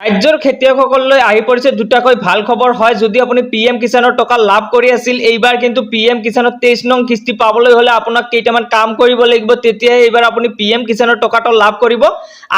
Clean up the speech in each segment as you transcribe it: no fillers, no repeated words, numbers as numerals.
ৰাজ্যৰ খেতিয়কসকললৈ আহি পৰিছে দুটাকৈ ভাল খবৰ। হয়, যদি আপুনি পি এম কিষাণৰ টকা লাভ কৰি আছিল, এইবাৰ কিন্তু পি এম কিষাণৰ 23 নং কিস্তি পাবলৈ হ'লে আপোনাক কেইটামান কাম কৰিব লাগিব, তেতিয়াহে এইবাৰ আপুনি পি এম কিষাণৰ টকাটো লাভ কৰিব।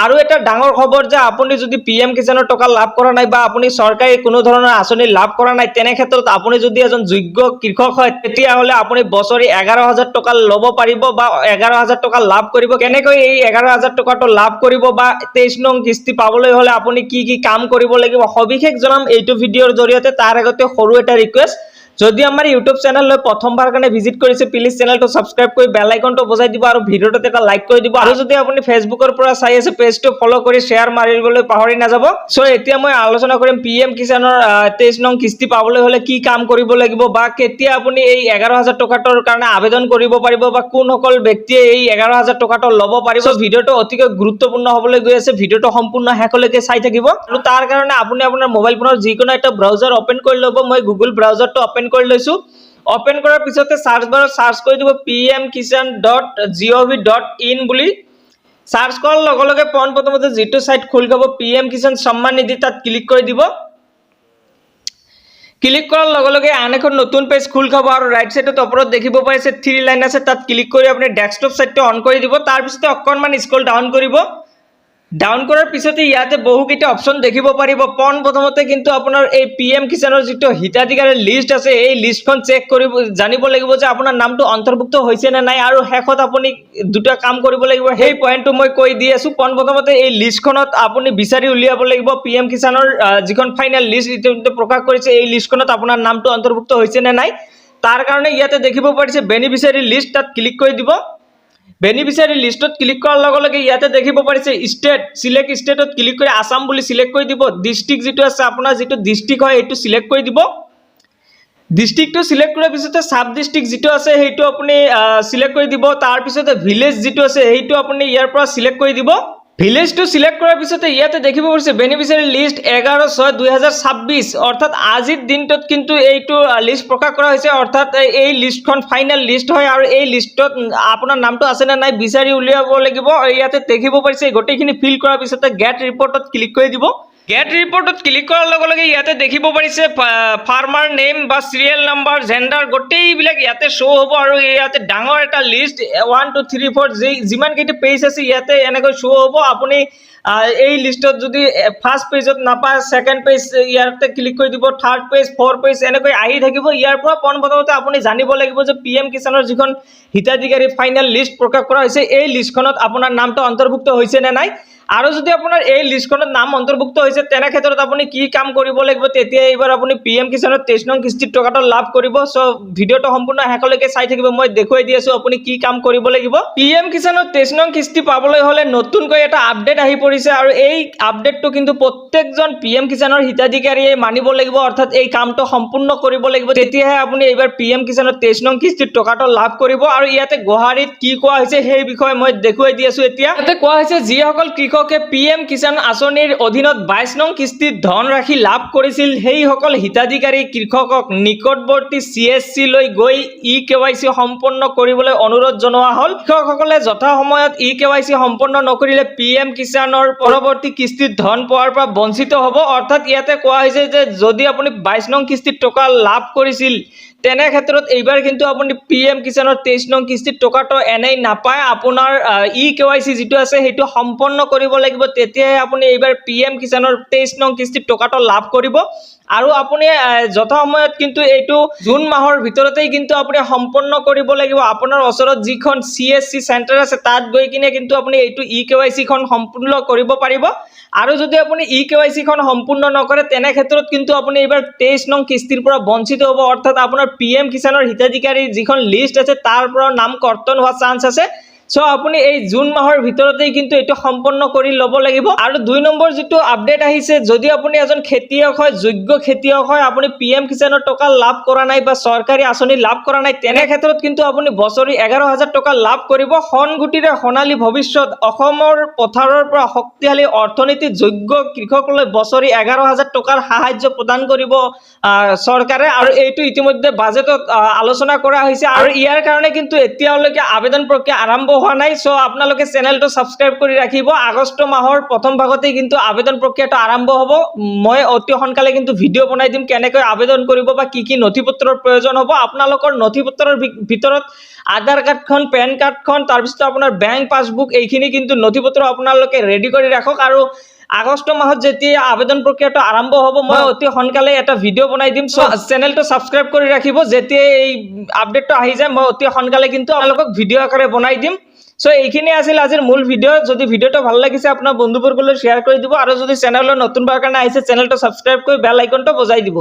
আৰু এটা ডাঙৰ খবৰ যে আপুনি যদি পি এম কিষাণৰ টকা লাভ কৰা নাই বা আপুনি চৰকাৰী কোনো ধৰণৰ আঁচনি লাভ কৰা নাই, তেনে ক্ষেত্ৰত আপুনি যদি এজন যোগ্য কৃষক হয়, তেতিয়াহ'লে আপুনি বছৰি 11,000 টকা ল'ব পাৰিব বা 11,000 টকা লাভ কৰিব। কেনেকৈ এই 11,000 টকাটো লাভ কৰিব বা 23 নং কিস্তি পাবলৈ হ'লে আপুনি কি কি কাম কৰিব লাগিব, সবিশেষ জনাম এইটো ভিডিঅ'ৰ জৰিয়তে। তাৰ আগতে সৰু এটা ৰিকুৱেষ্ট, যদি আমাৰ ইউটিউব চেনেললৈ প্ৰথমবাৰ কাৰণে ভিজিট কৰিছে, প্লিজ চেনেলটো ছাবস্ক্ৰাইব কৰি বেল আইকনটো বজাই দিব আৰু ভিডিঅ'টোত এটা লাইক কৰি দিব। আৰু যদি আপুনি ফেচবুকৰ পৰা চাই আছে, পেজটো ফ'ল' কৰি শ্বেয়াৰ মাৰিবলৈ পাহৰি নাযাব। চ' এতিয়া মই আলোচনা কৰিম পি এম কিষাণৰ 23 নং কিস্তি পাবলৈ হ'লে কি কাম কৰিব লাগিব বা কেতিয়া আপুনি এই 11,000 টকাটোৰ কাৰণে আবেদন কৰিব পাৰিব বা কোনসকল ব্যক্তিয়ে এই 11,000 টকাটো ল'ব পাৰিব। ভিডিঅ'টো অতিকৈ গুৰুত্বপূৰ্ণ হ'বলৈ গৈ আছে। ভিডিঅ'টো সম্পূৰ্ণ শেষলৈকে চাই থাকিব। আৰু তাৰ কাৰণে আপুনি আপোনাৰ মোবাইল ফোনৰ যিকোনো এটা ব্ৰাউজাৰ অপেন কৰি ল'ব। মই গুগল ব্ৰাউজাৰটো অপেন কৰি লৈছোঁ। অপেন কৰাৰ পিছতে চাৰ্চ বাৰত চাৰ্চ কৰি দিব pmkisan.gov.in বুলি। চাৰ্চ কৰাৰ লগে লগে পোন প্ৰথমতে যিটো চাইট খোল খাব, পি এম কিষাণ সন্মান নিধি, তাত ক্লিক কৰি দিব। ক্লিক কৰাৰ লগে লগে আন এখন নতুন পেজ খোল খাব আৰু ৰাইট চাইডত ওপৰত দেখিব পাইছে থ্ৰী লাইন আছে, তাত ক্লিক কৰি আপুনি ডেস্কটপ চাইটটো অন কৰি দিব। তাৰপিছতে অকণমান স্ক্ৰল ডাউন কৰিব। ডাউন কৰাৰ পিছতে ইয়াতে বহুকেইটা অপশ্যন দেখিব পাৰিব। পোন প্ৰথমতে কিন্তু আপোনাৰ এই পি এম কিষাণৰ যিটো হিতাধিকাৰীৰ লিষ্ট আছে, এই লিষ্টখন চেক কৰিব জানিব লাগিব যে আপোনাৰ নামটো অন্তৰ্ভুক্ত হৈছে নে নাই। আৰু শেষত আপুনি দুটা কাম কৰিব লাগিব, সেই পইণ্টটো মই কৈ দি আছোঁ। পোন প্ৰথমতে এই লিষ্টখনত আপুনি বিচাৰি উলিয়াব লাগিব পি এম কিষাণৰ যিখন ফাইনেল লিষ্ট ইতিমধ্যে প্ৰকাশ কৰিছে, এই লিষ্টখনত আপোনাৰ নামটো অন্তৰ্ভুক্ত হৈছে নে নাই। তাৰ কাৰণে ইয়াতে দেখিব পাৰিছে বেনিফিচিয়াৰী লিষ্ট, তাত ক্লিক কৰি দিব। বেনিফিচিয়াৰী লিষ্টত ক্লিক কৰাৰ লগে লগে ইয়াতে দেখিব পাৰিছে ষ্টেট, চিলেক্ট ষ্টেটত ক্লিক কৰি আছাম বুলি চিলেক্ট কৰি দিব। ডিষ্ট্ৰিক্ট যিটো আছে, আপোনাৰ যিটো ডিষ্ট্ৰিক্ট হয়, সেইটো চিলেক্ট কৰি দিব। ডিষ্ট্ৰিক্টটো চিলেক্ট কৰাৰ পিছতে চাব ডিষ্ট্ৰিক্ট যিটো আছে, সেইটো আপুনি চিলেক্ট কৰি দিব। তাৰপিছতে ভিলেজ যিটো আছে, সেইটো আপুনি ইয়াৰ পৰা চিলেক্ট কৰি দিব। ভিলেজটো চিলেক্ট কৰাৰ পিছতে ইয়াতে দেখিব পাৰিছে বেনিফিচিয়াৰী লিষ্ট 11/6/2026, অৰ্থাৎ আজিৰ দিনটোত কিন্তু এইটো লিষ্ট প্ৰকাশ কৰা হৈছে। অৰ্থাৎ এই লিষ্টখন ফাইনেল লিষ্ট হয় আৰু এই লিষ্টত আপোনাৰ নামটো আছে নে নাই বিচাৰি উলিয়াব লাগিব। ইয়াতে দেখিব পাৰিছে, গোটেইখিনি ফিল কৰাৰ পিছতে গেট ৰিপৰ্টত ক্লিক কৰি দিব। গেট ৰিপৰ্টত ক্লিক কৰাৰ লগে লগে ইয়াতে দেখিব পাৰিছে ফাৰ্মাৰ নেম বা চিৰিয়েল নাম্বাৰ, জেণ্ডাৰ, গোটেইবিলাক ইয়াতে শ্ব' হ'ব। আৰু ইয়াতে ডাঙৰ এটা লিষ্ট 1, 2, 3, 4 যি যিমানকেইটা পেজ আছে, ইয়াতে এনেকৈ শ্ব' হ'ব। আপুনি এই লিষ্টত যদি ফাৰ্ষ্ট পেজত নাপায়, ছেকেণ্ড পেজ ইয়াতে ক্লিক কৰি দিব, থাৰ্ড পেজ, ফ'ৰ্থ পেজ, এনেকৈ আহি থাকিব। ইয়াৰ পৰা পোনপ্ৰথমতে আপুনি জানিব লাগিব যে পি এম কিষাণৰ যিখন হিতাধিকাৰী ফাইনেল লিষ্ট প্ৰকাশ কৰা হৈছে, এই লিষ্টখনত আপোনাৰ নামটো অন্তৰ্ভুক্ত হৈছে নে নাই। আৰু যদি আপোনাৰ এই লিষ্টখনত নাম অন্তৰ্ভুক্ত হৈছে, তেনে ক্ষেত্ৰত আপুনি কি কাম কৰিব লাগিব, তেতিয়া এইবাৰ আপুনি পি এম কিষাণৰ 23 নং কিস্তিৰ টকাটো লাভ কৰিব। চ' ভিডিঅ'টো সম্পূৰ্ণ শেষলৈকে চাই থাকিব, মই দেখুৱাই দি আছোঁ আপুনি কি কাম কৰিব লাগিব। পি এম কিষাণৰ 23 নং কিস্তি পাবলৈ হ'লে নতুনকৈ এটা আপডেট আহি পৰিছে আৰু এই আপডেটটো কিন্তু প্ৰত্যেকজন পি এম কিষাণৰ হিতাধিকাৰীয়ে মানিব লাগিব, অৰ্থাৎ এই কামটো সম্পূৰ্ণ কৰিব লাগিব, তেতিয়াহে আপুনি এইবাৰ পি এম কিষাণৰ 23 নং কিস্তিৰ টকাটো লাভ কৰিব। আৰু ইয়াতে গোহাৰিত কি কোৱা হৈছে, সেই বিষয়ে মই দেখুৱাই দি আছোঁ এতিয়া। ইয়াতে কোৱা হৈছে, যিসকল কৃষকে পি এম কিষাণ আঁচনিৰ অধীনত 22 নং কিস্তিত ধনৰাশি লাভ কৰিছিল, সেইসকল হিতাধিকাৰী কৃষকক নিকটৱৰ্তী চি এছ চি লৈ গৈ ই কে ৱাই চি সম্পন্ন কৰিবলৈ অনুৰোধ জনোৱা হ'ল। কৃষকসকলে যথা সময়ত ই কে ৱাই চি সম্পন্ন নকৰিলে পি এম কিষাণৰ পৰৱৰ্তী কিস্তিত ধন পোৱাৰ পৰা বঞ্চিত হ'ব। অৰ্থাৎ ইয়াতে কোৱা হৈছে যে যদি আপুনি 22 নং কিস্তিত টকা লাভ কৰিছিল, তেনে ক্ষেত্ৰত এইবাৰ কিন্তু আপুনি পি এম কিষাণৰ 23 নং কিস্তিত টকাটো এনেই নাপায়। আপোনাৰ ই কে ৱাই চি যিটো আছে, সেইটো সম্পন্ন কৰিব লাগিব, তেতিয়াহে আপুনি এইবাৰ পি এম কিষাণৰ 23 নং কিস্তিত টকাটো লাভ কৰিব। আৰু আপুনি যথা সময়ত কিন্তু এইটো জুন মাহৰ ভিতৰতেই কিন্তু আপুনি সম্পন্ন কৰিব লাগিব। আপোনাৰ ওচৰত যিখন চি এছ চি চেণ্টাৰ আছে, তাত গৈ কিনে কিন্তু আপুনি এইটো ই কে ৱাই চিখন সম্পূৰ্ণ কৰিব পাৰিব। আৰু যদি আপুনি ই কে ৱাই চিখন সম্পূৰ্ণ নকৰে, তেনে ক্ষেত্ৰত কিন্তু আপুনি এইবাৰ 23 নং কিস্তিৰ পৰা বঞ্চিত হ'ব। অৰ্থাৎ আপোনাৰ পি এম কিষাণৰ হিতাধিকাৰীৰ যিখন লিষ্ট আছে, তাৰ পৰা নাম কৰ্তন হোৱা চান্স আছে। চ' আপুনি এই জুন মাহৰ ভিতৰতেই কিন্তু এইটো সম্পন্ন কৰি ল'ব লাগিব। আৰু 2 নম্বৰ যিটো আপডেট আহিছে, যদি আপুনি এজন খেতিয়ক হয়, যোগ্য খেতিয়ক হয়, আপুনি পি এম কিষাণৰ টকা লাভ কৰা নাই বা চৰকাৰী আঁচনি লাভ কৰা নাই, তেনে ক্ষেত্ৰত কিন্তু আপুনি বছৰি 11,000 টকা লাভ কৰিব। সোণগুটিৰে সোণালী ভৱিষ্যত, অসমৰ পথাৰৰ পৰা শক্তিশালী অৰ্থনীতিত যোগ্য কৃষকলৈ বছৰি 11,000 টকাৰ সাহায্য প্ৰদান কৰিব চৰকাৰে। আৰু এইটো ইতিমধ্যে বাজেটত আলোচনা কৰা হৈছে আৰু ইয়াৰ কাৰণে কিন্তু এতিয়ালৈকে আবেদন প্ৰক্ৰিয়া আৰম্ভ হোৱা নাই। চ' আপোনালোকে চেনেলটো ছাবস্ক্ৰাইব কৰি ৰাখিব। আগষ্ট মাহৰ প্ৰথম ভাগতেই কিন্তু আবেদন প্ৰক্ৰিয়াটো আৰম্ভ হ'ব। মই অতি সোনকালে কিন্তু ভিডিঅ' বনাই দিম, কেনেকৈ আবেদন কৰিব বা কি কি নথি পত্ৰৰ প্ৰয়োজন হ'ব। আপোনালোকৰ নথি পত্ৰৰ ভিতৰত আধাৰ কাৰ্ডখন, পেন কাৰ্ডখন, তাৰপিছত আপোনাৰ বেংক পাছবুক, এইখিনি কিন্তু নথি পত্ৰ আপোনালোকে ৰেডি কৰি ৰাখক। আৰু আগষ্ট মাহত যেতিয়া আবেদন প্ৰক্ৰিয়াটো আৰম্ভ হ'ব, মই অতি সোনকালে এটা ভিডিঅ' বনাই দিম। চ' চেনেলটো ছাবস্ক্ৰাইব কৰি ৰাখিব। যেতিয়া এই আপডেটটো আহি যায়, মই অতি সোনকালে কিন্তু আপোনালোকক ভিডিঅ' আকাৰে বনাই দিম। চ' এইখিনি আছিল আজিৰ মূল ভিডিঅ'। যদি ভিডিঅ'টো ভাল লাগিছে, আপোনাৰ বন্ধুবৰ্গলৈ শ্বেয়াৰ কৰি দিব আৰু যদি চেনেলত নতুনবাৰ কাৰণে আহিছে, চেনেলটো ছাবস্ক্ৰাইব কৰি বেল আইকনটো বজাই দিব।